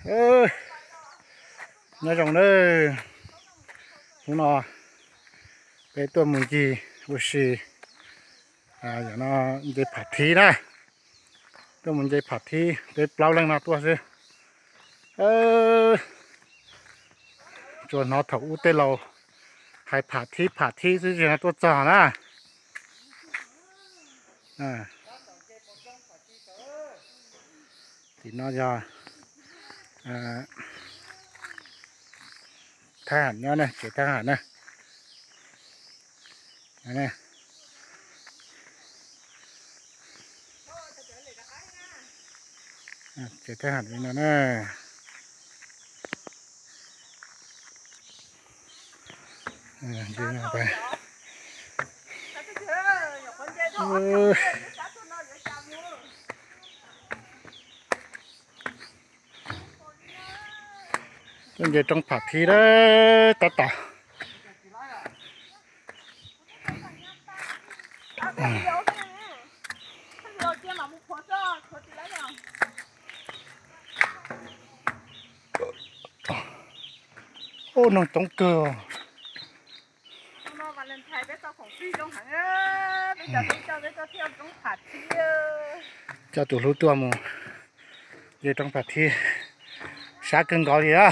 Nyob zoo nawb, hnub no peb tuaj mus ncig ua si, no nce Pham Thib na. Tuaj mus nce Pham Thib, peb plaub leeg no tuaj xwb. Tsuas hnov thaum ub tej laus hais Pham Thib Pham Thib xwb tsis tuaj txog na. Tim no yog thab ham nyob na, tsev thab ham na. Tsev thab ham li no na. Tuaj nce roob Pham Thib lawm tab tom. Ub, noog coob kawg. Coj tus hlub tuaj mus nce roob Pham Thib, sab kawg nkaus li a.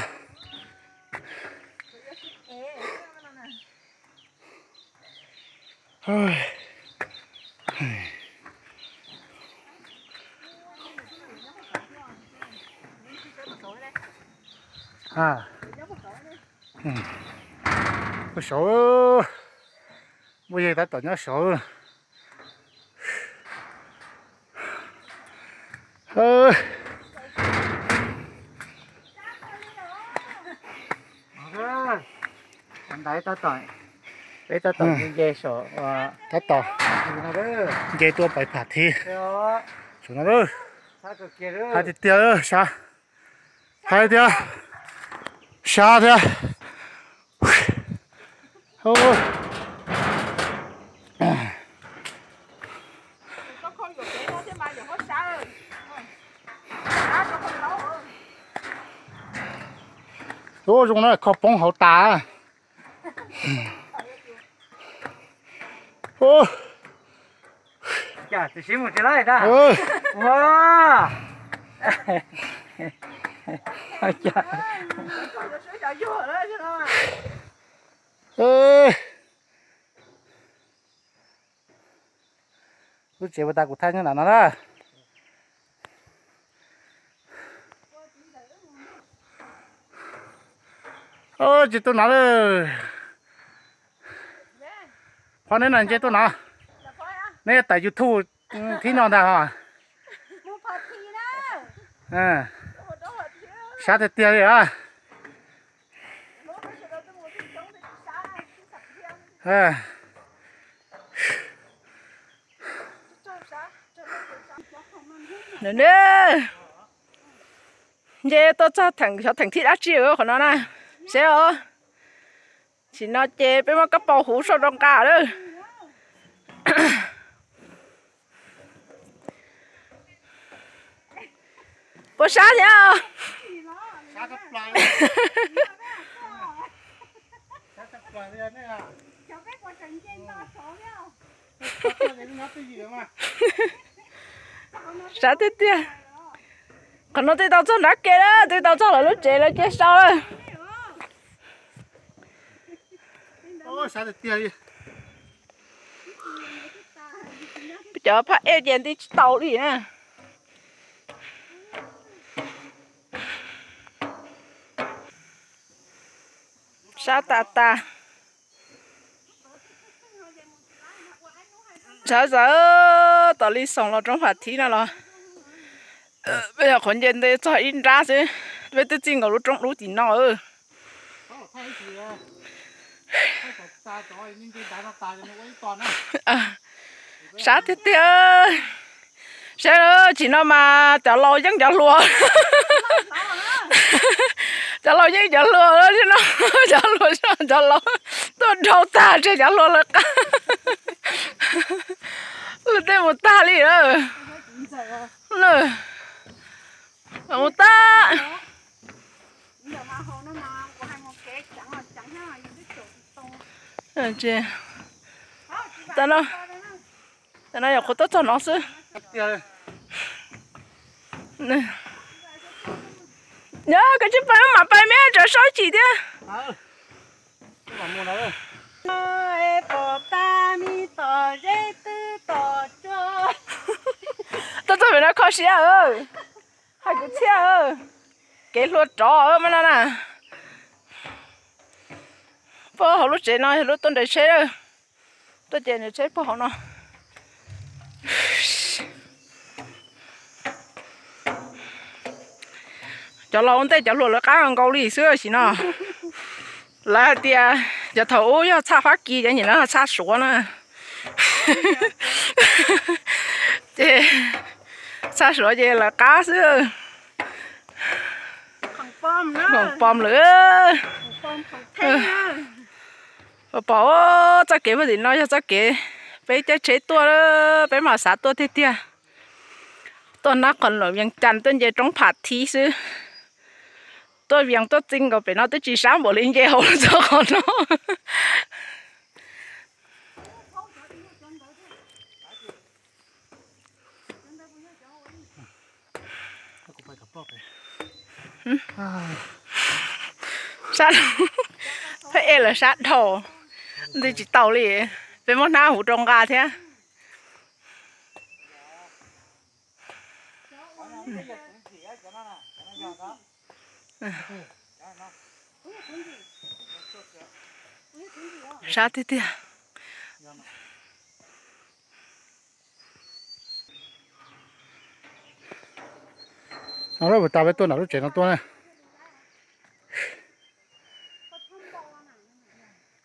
Puag saud, muaj yawg tab tom nyob saud. Ntawd tab tom, peb tab tom nce saum, tab tom nce tuaj pais Pham Thib. Saum no, hais tiag tiag, sab, hais tiag, sab thiab. Ub, zoo na, kho poob hauv tas. Lub tsev puas tas kuv thaij nyob nram no na. Nce tuaj no lawm. Phov neb no nce tuaj no. Neb tawm YouTube thib no ntag os. Sab tiag tiag li os. Nws nce tuaj txog theem, xyov theem thib dab tsi qhov no na. Seb os, sim no ces peb muab kab paus huv so rau nqa lawm. Puas sab thiab? Sab tiag tiag. Qhov no twb tau txog nrab ke lawm, twb tau txog lawv lub tsev lawv cia sau lawm. Cov phaj ej ces nti tsis tau li na. Sab tas tas. Sawv daws, tos li xoom los roob Pham Thib no los, peb yog qhov nce nte txog ib nrab xwb, peb twb txij nkaus lub roob dub tim no. Sab tiag tiag. Saib, tsim no mas cov laus yeej cov hluas. Cov laus yeej cov hluas no, cov hluas, cov laus tuaj dhau tag tseg cov hluas lawv qab. Lawv tej mus tag li lawm. Mus tag. Tam no, tam no yog qhuav tuaj txog no xwb. Yog koj tsis pais mam pais me tsam sab chim thiab. Tuaj txog pem no kho siab, hais kwv txhiaj, kev hlua rov mas no na. Puag hauv lub tsev no yog lub tuaj nres tsheb, tuaj ces nres tsheb puag hauv no. Cov laus ua ntej cov hluas lawv qab nkaus li xwb sim no. Lawv hais tias cov thaum ub yog txhaj Fab Kis, cov nyuam no txhaj Suav na. Ces txhaj Suav ces lawv qab xwb. Pom lawm. Pom txoj kev puag tim no yog txoj kev peb caij tsheb tuaj, peb mam xav tuaj tiag tiag. Tuaj nab qhov lawm Vias Cas tuaj nce roob Pham Thib xwb. Tuaj Vias tuaj txij nkaus pem no twb tsis sab npaum li nce hauv txog qhov no. Sab, peb e lawm sab dhau, nti tsis tau li, peb muab hnab huv rau nqa thiab. Sab tiag tiag. No lawm, puas tas peb tuaj nram lub tsev no tuaj na.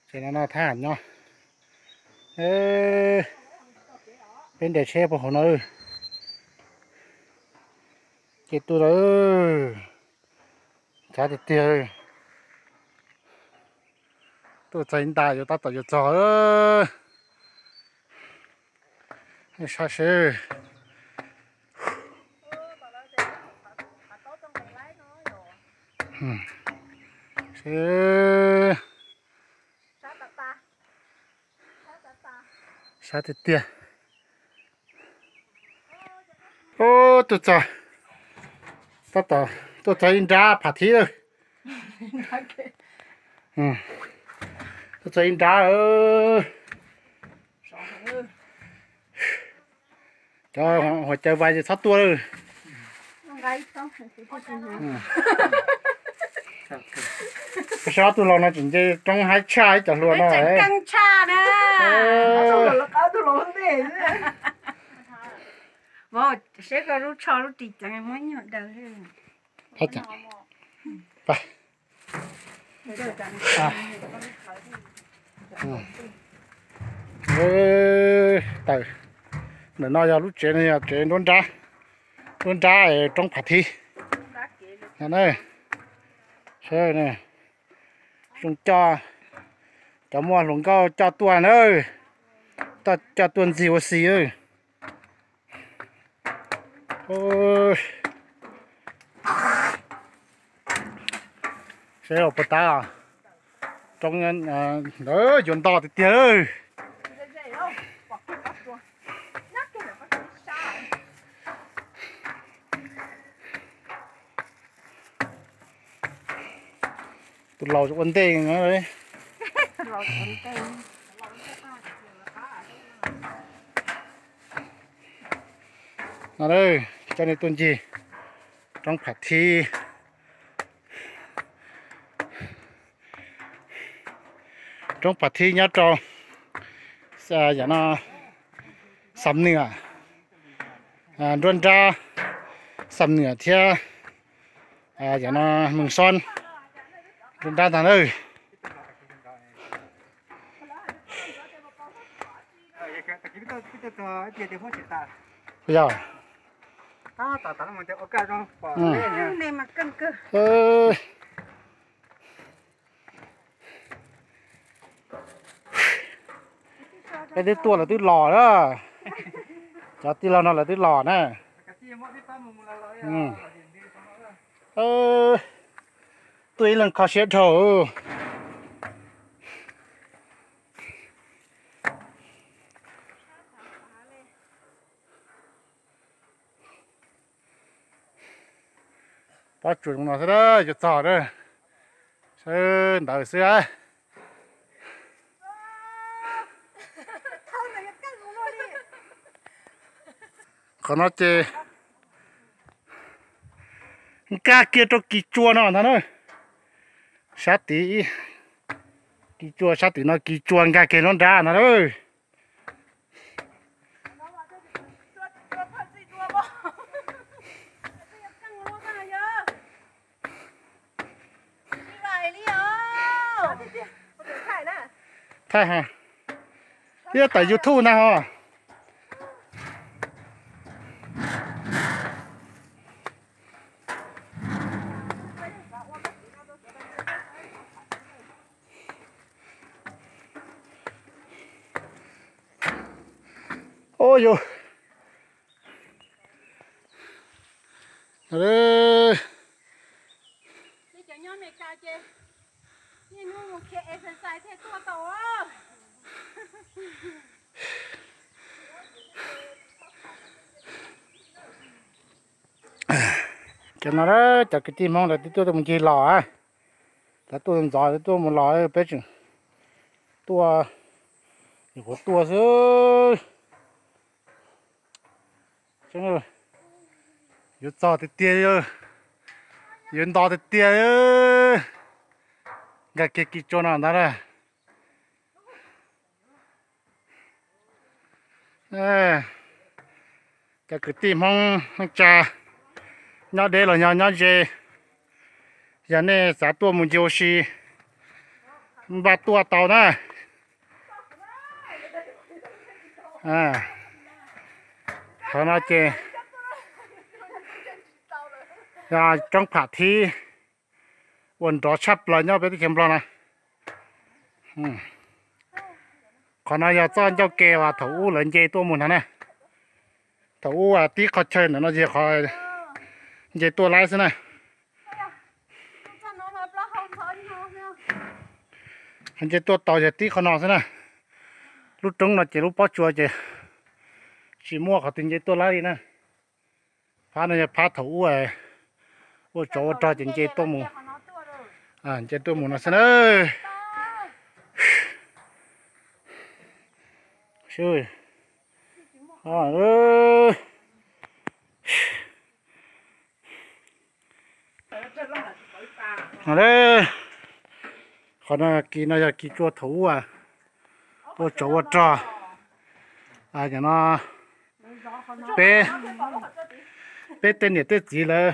Tsev no no thab ham nyob. Peb nres tsheb puag hauv no. Ces tuaj lawm, nchav tiag tiag. Tuaj txog ib nta yuav tab tom yuav txog. Saib seb. Seb. Sab tiag tiag. Ub, tuaj txog, tab tom tuaj txog ib nrab Pham Thib lawm. Tuaj txog ib nrab. Cov huam caws vais ces txhob tuaj lawm. Sab tus laus no tseem nce roob haib tshaj ib cov hluas no. Seb koj lub tsho lub ris ceev muab ib nyuag daws. Tawm, ntawm no yog lub tsev, no yog tsev nruab nrab, nruab nrab roob Pham Thib. Zoo coj, cov muaj hluas nkauj coj tuaj na, coj tuaj ntxig ua si. Seb puas tab, roob ntawd yuav nto tiag tiag. Tus laus ua ntej no. No, coj nej tuaj ncig roob Pham Thib. Roob Pham Thib nyob rau, yam no, Xam Nwm, nruab nrab Xam Nwm thiab, yam no Mees Xob, nruab nrab ntag na. Yog, peb twb tuaj lawv twb los na. Cov tij laug no lawv twb los na. Tuaj ib leeg kho siab dhau. Pob tsuas zoo no xwb, yuav txog a, sawv ntawd xwb a. Qhov no ces nkag kiag rau kis tsua no ntag na. Sab tid, kis tsua sab tid no, kis tsua nkag kiag lub nrab ntag na. Thaij ha, ib tawm YouTube ntag ho. Ua yus, cov no, cov kwv tij Hmoob lawv twb tuaj mus ncig los, lawv tuaj ntxov, lawv tuaj mus los, peb tseem tuaj, nyuam qhuav tuaj xwb. Yuav txog tiag tiag, yuav nto tiag tiag, nkag kiag kis tsua no ntag na. Cov kwv tij Hmoob neej tsa, nyob deb los yog nyob ze, yog nej xav tuaj mus ncig ua si, npaj tuaj tau na. Qhov no ces yog roob pham thib uas nrov tshaj plaws nyob peb teb chaws Nplog na. Qhov no yog txoj ncauj ke uas thaum ub lawv nce tuaj mus ntag na. Thaum ub tib qho chaw ntawm no yog qhov nce tuaj laib xwb na. Qhov nce tuaj tau yog tib qho no xwb na. Lub roob no ces lub pob tsuas ces tsis muaj qhov twg nce tuaj laib li na. Phab no yog phab thaum ub ua tsov ua rog ces nce tuaj mus, nce tuaj mus no xwb na. Qhov no kis no yog kis tsua thaum ub ua tsov ua rog. Cov no peb, peb tej niam tej txiv lawv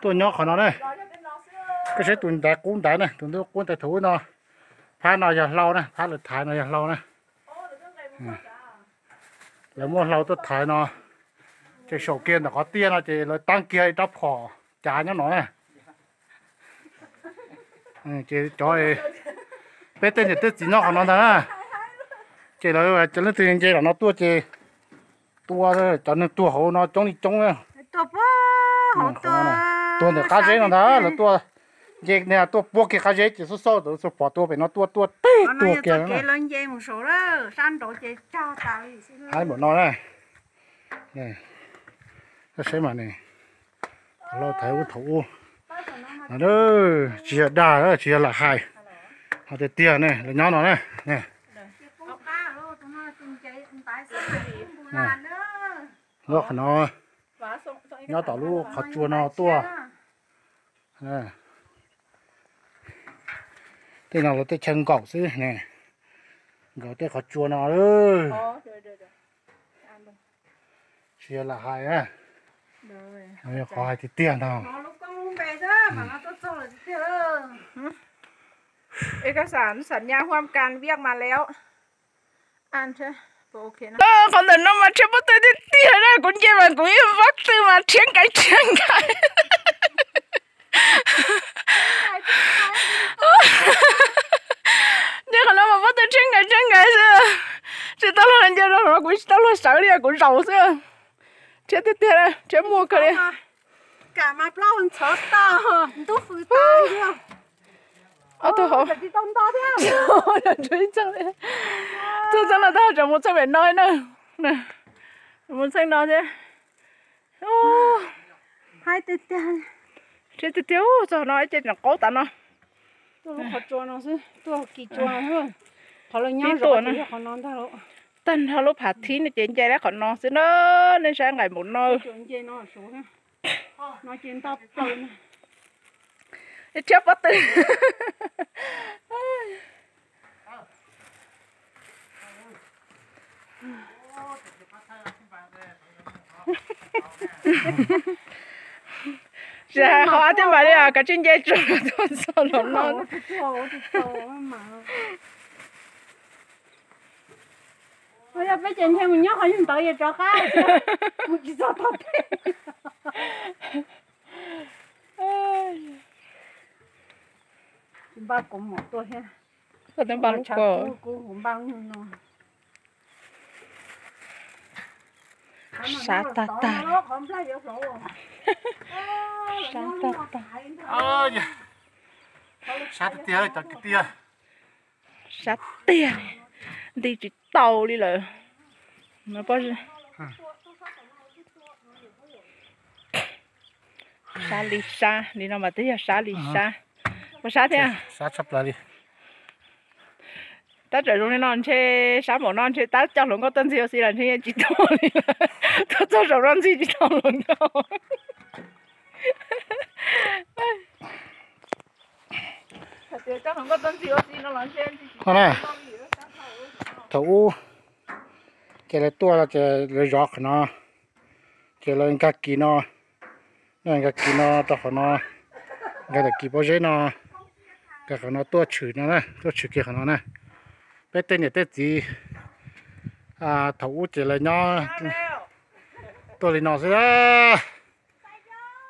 tuaj nyob qhov no na. Koj saib tus ntawd qub ntawd na, tus ntawd qub ntawd thaum ub no. Phab no yog hlau na, phab lawv thaiv no yog hlau na. Lawv muaj hlau tuaj thaiv no, ces saum kiag ntawm qhov tiaj no ces lawv tab kiag ib rab phom cav nyob no na. Ces cov, peb tej niam tej txiv nyob qhov no ntag na. Ces lawv cov leej twg nce los no tuaj ces tua, cov neeg tuag hauv no coob li coob na. Tuag ntawm qab zeb no ntag, lawv tuaj nce, tuaj puab kiag qab zeb ces xub xauj tau xu pom tua pem no tuaj, tuaj teg tuag kiag na. Haib npaum no na. Koj saib mas ne, hlau thaiv ub thaum ub no, tsis yog dag, tsis yog lam hais, hais tiag tiag ne, lawv nyob no na. Nyob qhov no, nyob tom lub qhov tsua no tuaj. Tej no lawv tej chaw nkaum xwb ne, nkaum tej qhov tsua no. Tsis yog lam hais, yog qhov hais tiag tiag ntag. Qhov ntawm no mas tshiab pob tw tiag tiag na, kuv nce mas kuv yeej pob tw mas tshiab nkaim tshiab nkaim. Nce qhov no mas pob tw tshiab nkaim tshiab nkaim xwb. Tsis tau luag nce rau no kuv tsis tau luag sawv li, kuv zaum xwb. Tshiab tiag tiag, tshiab muaj kawg li. Kam mas plaub ntxhov tag, ntub fws tag. Ob tug hauv, tsis tau nto thiab. Txog txog no tab tom mus txheej pem no na. Mus txheej no thiab. Haib tiag tiag. Thiab tiag tiag, txog no ib ce tseem qaub tas no. Tuaj lub qhov tsua no xwb, tuaj kis tsua no xwb. Qhov lawv nyob zov ces yog qhov no ntag. Tag nrho lub phav thib no ces nce dab qhov no xwb na, nej saib nqaim npaum no. Ib rhiab pob tw. Tsis hais qhov ab thiab npam li os, kav tsij nce tso tuaj txog los no. Yog peb ces ntshe mus nyob qhov nyuag ntawd yog rov qab, mus tsis txog tog peb. Tsis npaj kuv mus tuaj thiab. Koj twb npaj lub ko. Kuv npaj no. Sab tag tag. Sab tag tag. Sab tiag tiag cov kwv tij. Sab tiag, nti tsis tau li lawm. Sab li sab li no mas twb yog sab li sab. Ua sab thiab. Sab tshaj plaws li. Tab txawm zoo li no ntshe sab npaum no ntshe tab coj hluas nkauj tuaj ntxig ua si los ntshe yeej tsis tau li lawm. Tuaj txog saum no ntxig tsis tau hluas nkauj. Ho na, thaum ub ces lawv tuaj ces lawv zov qhov no, ces lawv nkag kis no, nkag kis no rau qhov no, nkag ntawm kis pob zeb no, nkag qhov no tuaj tshwm no, tuaj tshwm kiag qhov no na. Peb tej niam tej txiv thaum ub ces lawv nyob tuaj li no xwb.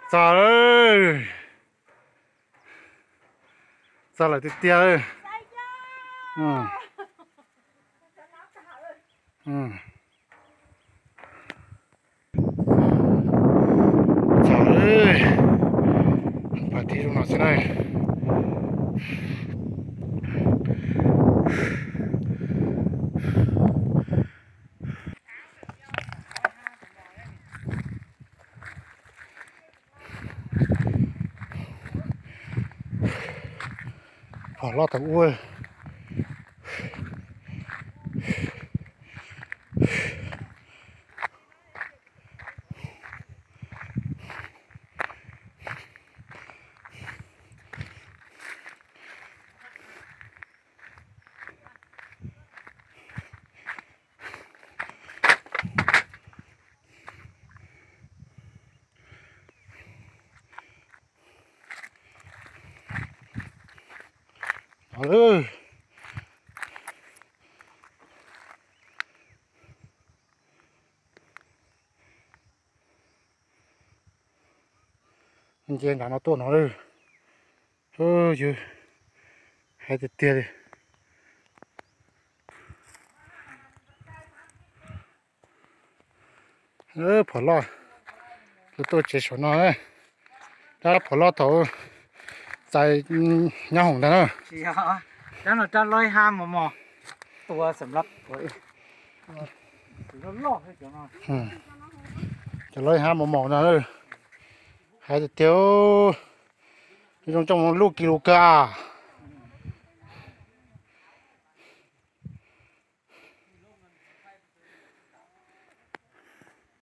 Txog lawm. Txog lawm tiag tiag. Txog lawm. Phav thib zoo no xwb na. Phom loj thaum ub. Nce nram no tuaj no lawm. Yus hais tiag tiag li. Phom loj, lawv tuaj tsev saum no. Dab phom loj thaum txais nyob hoom ntag na. Cov loj hab mos mos, tua xam lab, cov loj hab mos mos no. Hais tiag tiag, zoo coj mus luj kis lus kag.